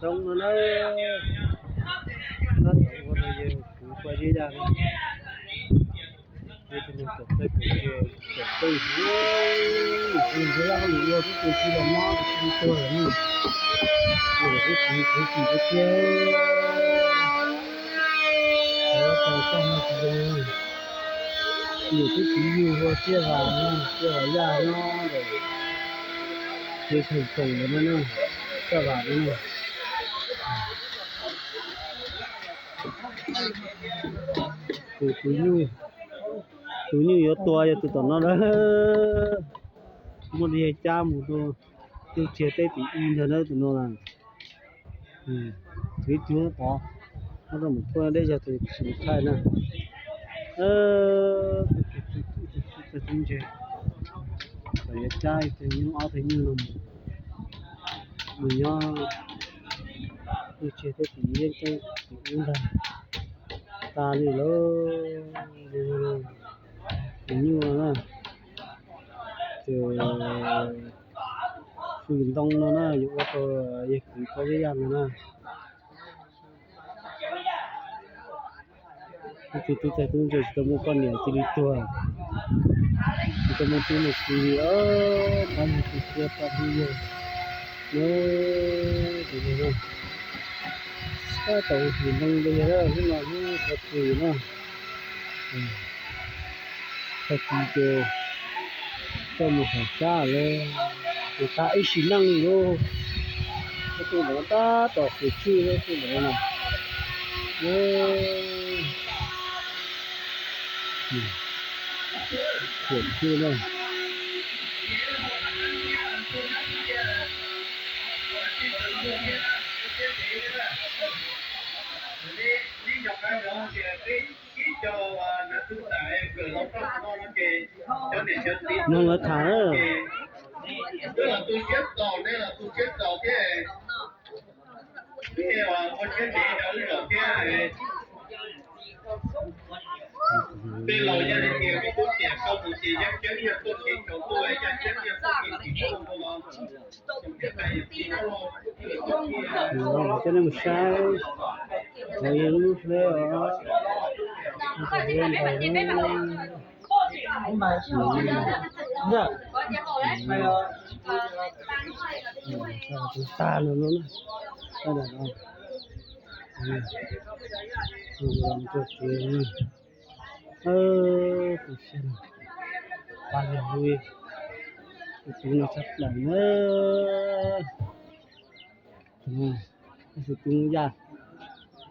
Ntoo no na, tab tom ua rau yawg kwv Paj Zeb Yaj no. Yog tus neeg tawm txawj kawm ntse, tawm txawj hwv, tus neeg txawj ua tub tus tsis los mob tus tsis tuag lawm ne. Ua lawm tub tsis tub tsis tub tiag. Tau tau no tsis zoo. Yus tub tsis yug ua Tsiaj Vam no, Tsiaj Vam Yaj no, ces tseem tseem lawm no na, Tsiaj Vam no na. Tus, tus nyuj, tus nyuj yuav tuag yog tus tom no na. Muaj li cab mus rau teb chaws teb tim i ntag na tus no na. Tus ib tug tod, muab rau mus thuaj deb zog tus tsis thaij na. Tub ntse, kom yuav cab ib tug nyuj ob tug nyuj no mus, mus nyob teb chaws teb tim yeeb teb tim ub ntag. Tas li lawm, tus nyuj no na. Ces fwm ntoo no na yuav ua rau yawg kwv Paj Zeb Yaj no na. Tus tub txawg tub ntse tsis tau muaj poj niam cia li tuag, tsis tau muaj tub muaj ki li os, pab yawg tus txiv pab hlub yawg. Nws tus yawg tab tom fwm ntoo rau yawg hnub no hnub tag kis na. Tag kis ces coj mus haum sab lawm, ces tas ib sim neej li lauj. Ob tug ntawd tab tom khiav tswj lawm, ob tug ntawd na. Khiav tswj na. Nug lawv tham na. Coj nej mus saib, yog lub hleb os. Tag no, tus siab pab yawg hlub tus tub no tshaj plaws na. Tus tub Yaj,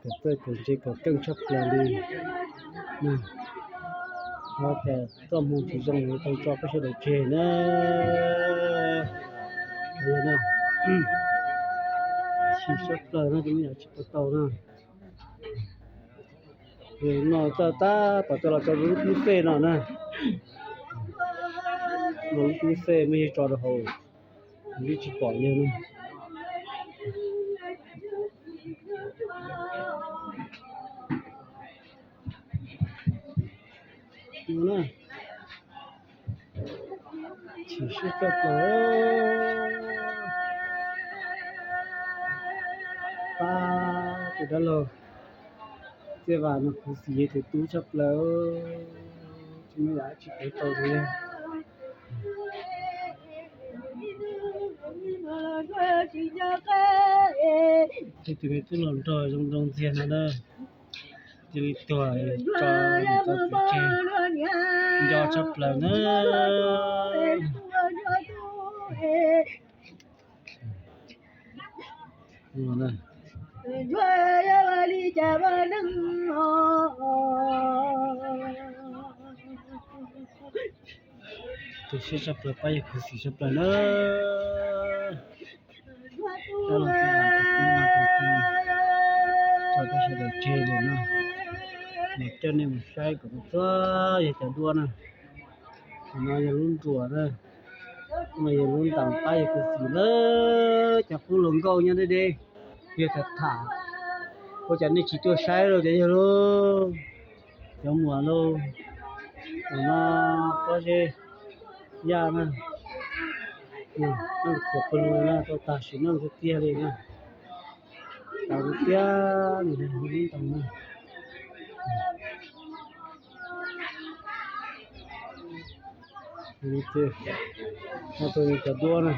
kawm txawj kawm ntse kawm keej tshaj plaws li. Yog tias txoj hmoo tsis zoo yuav tau tso peb sawv daws tseg na. Tshaj plaws no, tus me nyuam tsis tau tau na. No txawj tab tom coj los rau lub tub xej no na. Lub tub xej muaj yawg tso rau hauv, twb tsis pom yawg na. Chim siab tshaj plaws. Pab tus dab laug Txiaj Vam no khuv xim yawg tus tub tshaj plaws, tsis muaj yam tsis pov tau li. Tus me tub hluas nraug zoo nroo ntxiag no na, cia li tuag tso tau pov tseg, nco tshaj plaws na. Tu siab tshaj plaws, pab yawg khuv xim tshaj plaws na. Tab los tsis lam tus tub no tus txiv tso peb sawv daws tseg lawm na. Mus coj nej mus saib kom txog yog cov duab na. Qhov no yog lub nruas na, no yog lub ntees pab yawg khuv xim na. Cov qub hluas nkauj nyob deb deb, yog tham tham, ua cas nej tsis tuaj saib los cov yawg lauj, cov muam lauj. Tam no Pob Zeb Yaj na, neej khuam pawg lug na, tau tag sim neej tiag tiag li na. Tiag, nws lub ntoo na. Tus cov duab na.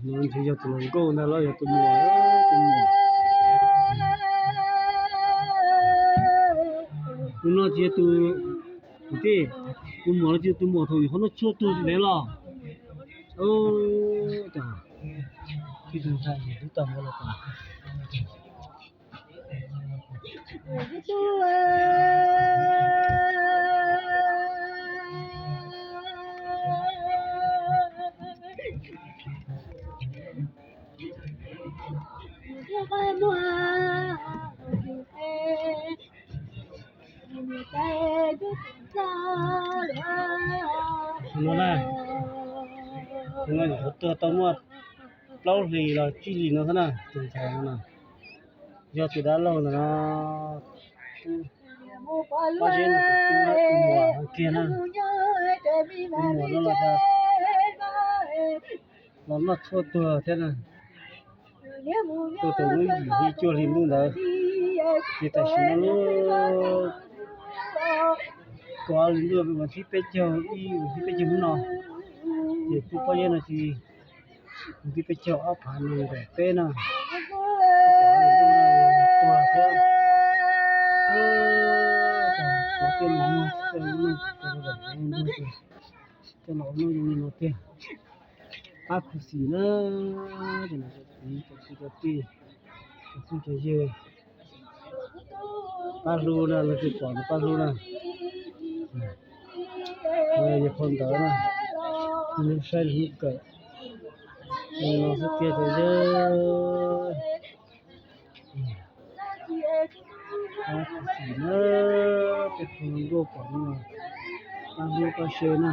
No ntshe yog tus hluas nkauj ntag los yog tus muam, tus muam. Tus no ces tus, tus muam no ces tus muam thaum ub qhov no tshuaj tuag tsis ntev los. Cas tib tug ntxhais tib tog los tas. No na, no yog qhov tuag tau muaj plaub hlis los tsib hlis no xwb na, tus ntxhais no na. Yog tus dab laug ntawm no, pob zeb no tus tub, tus muam kiag na, tus muam no los, los noj tshuaj tuag thiab na. Tuag thaum lub yim hli cuaj hli ntuj ntawd, ces tam sim no lub kaum ob hli ntuj mas thib peb caug ib, thib peb caug hnub no, ces tus pob zeb no ces thib peb caug ob phav nees nkaum peb na. Tuag thiab. Cov tej los muag, tej los muag, tej los muag zoo li no tiag. Pab khuv xim na, cov kwv cov tij, cov phooj cov ywg, pab hlub na, leej twg pom no pab hlub na. Yog phau ntawv na, hnub saib hnub kawm, no xwb tiag cov yawg. Pab khuv xim na, tej phooj ywg pom no, pab hlub pab share na.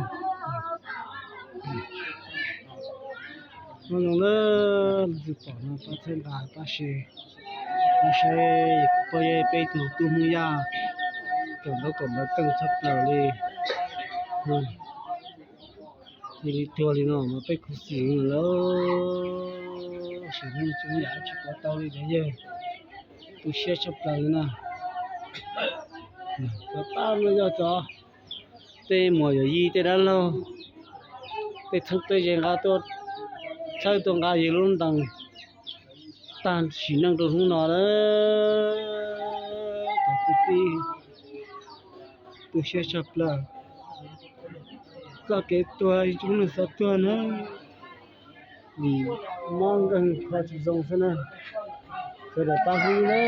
Nyob zoo na, leej twg pom no pab txhawb nqa pab share, pab saib, pab saib peb tus tub Hmoob Yaj kawm ntaub kawm ntawv keej tshaj plaws li. Cia li tuag li no mas peb khuv xim lawm, sim neej tsis muaj yam tsis pov tau li cov yawg, tu siab tshaj plaws li na. Cov pab no yog cov tej muam yawm yij tej dab laug, tej txheeb tej ze nqa tuaj, txhawb tuaj nqa yawg lub ntees tag sim neej rau hnub no na. Cov kwv tij, tu siab tshaj plaws. Txoj kev tuag ib tsoom neeg xav tuag na, vim mob nkeeg kho tsis zoo xwb na. Sawv daws pab hlub na.